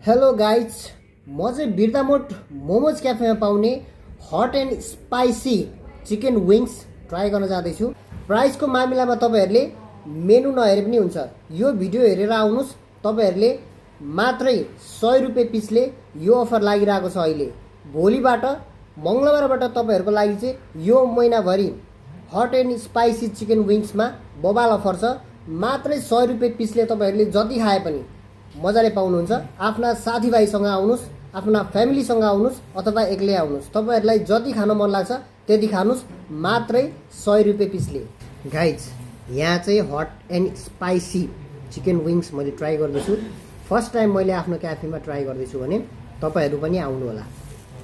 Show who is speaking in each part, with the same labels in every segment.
Speaker 1: Hello guys, म चाहिँ बिर्तामोड मोमोज क्याफेमा पाउने hot and spicy chicken wings try गर्न जाँदैछु। प्राइसको मामिलामा तपाईँहरूले मेनु नहेरे पनि हुन्छ। यो भिडियो हेरेर आउनुहोस्। तपाईँहरूले मात्रै 100 रुपियाँ पिसले यो अफर लागिरहेको छ। अहिले भोलिबाट मङ्गलबारबाट तपाईँहरूको लागि चाहिँ यो महिनाभरि हट एन्ड स्पाइसी चिकन विङ्समा बबाल अफर छ। मात्रै 100 रुपियाँ पिसले तपाईँहरूले जति खाए पनि मजाले पाउनुहुन्छ। आफ्ना साथीभाइसँग आउनुहोस्, आफ्ना फ्यामिलीसँग आउनुहोस् अथवा एक्लै आउनुहोस्। तपाईँहरूलाई जति खान मन लाग्छ त्यति खानुहोस्, मात्रै 100 रुपियाँ पिसले। गाइज, यहाँ चाहिँ hot and spicy chicken wings मैले ट्राई गर्दैछु। फर्स्ट टाइम मैले आफ्नो क्याफेमा ट्राई गर्दैछु भने तपाईँहरू पनि आउनु होला।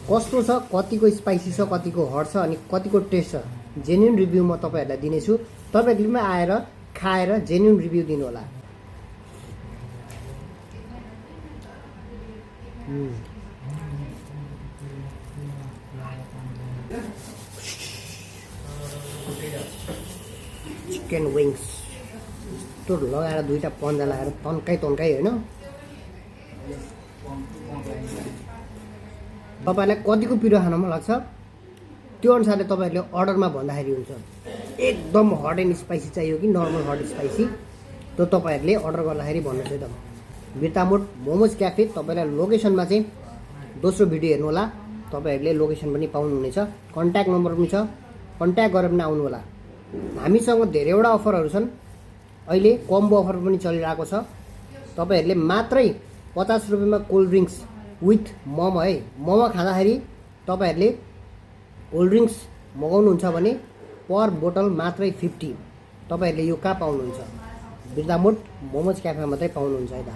Speaker 1: कस्तो छ, कतिको स्पाइसी छ, कतिको हट छ अनि कतिको टेस्ट छ, जेन्युन रिभ्यू म तपाईँहरूलाई दिनेछु। तपाईँहरूले पनि आएर खाएर जेन्युन रिभ्यू दिनु होला। चिकन विङ्स यस्तो लगाएर दुईवटा पन्जा लगाएर तन्काई होइन। तपाईँलाई कतिको पिरो खान मन लाग्छ त्यो अनुसारले तपाईँहरूले अर्डरमा भन्दाखेरि हुन्छ। एकदम हट एन्ड स्पाइसी चाहियो कि नर्मल हट स्पाइसी, त्यो तपाईँहरूले अर्डर गर्दाखेरि भन्नुहोस् है त। बिर्तामोड मोमोज क्याफे, तपाईँलाई लोकेसनमा चाहिँ दोस्रो भिडियो हेर्नु होला। तपाईँहरूले लोकेसन पनि पाउनुहुनेछ, कन्ट्याक्ट नम्बर पनि छ, कन्ट्याक्ट गरेर पनि आउनु होला। हामीसँग धेरैवटा अफरहरू छन्। अहिले कम्बो अफर पनि चलिरहेको छ। तपाईँहरूले मात्रै 50 रुपियाँमा कोल्ड ड्रिङ्क्स विथ मोमो है, मोमो खाँदाखेरि तपाईँहरूले कोल्ड ड्रिङ्क्स मगाउनुहुन्छ भने पर बोतल मात्रै 50। तपाईँहरूले यो कहाँ पाउनुहुन्छ? बिर्तामोड मोमोज क्याफेमा मात्रै पाउनुहुन्छ है त।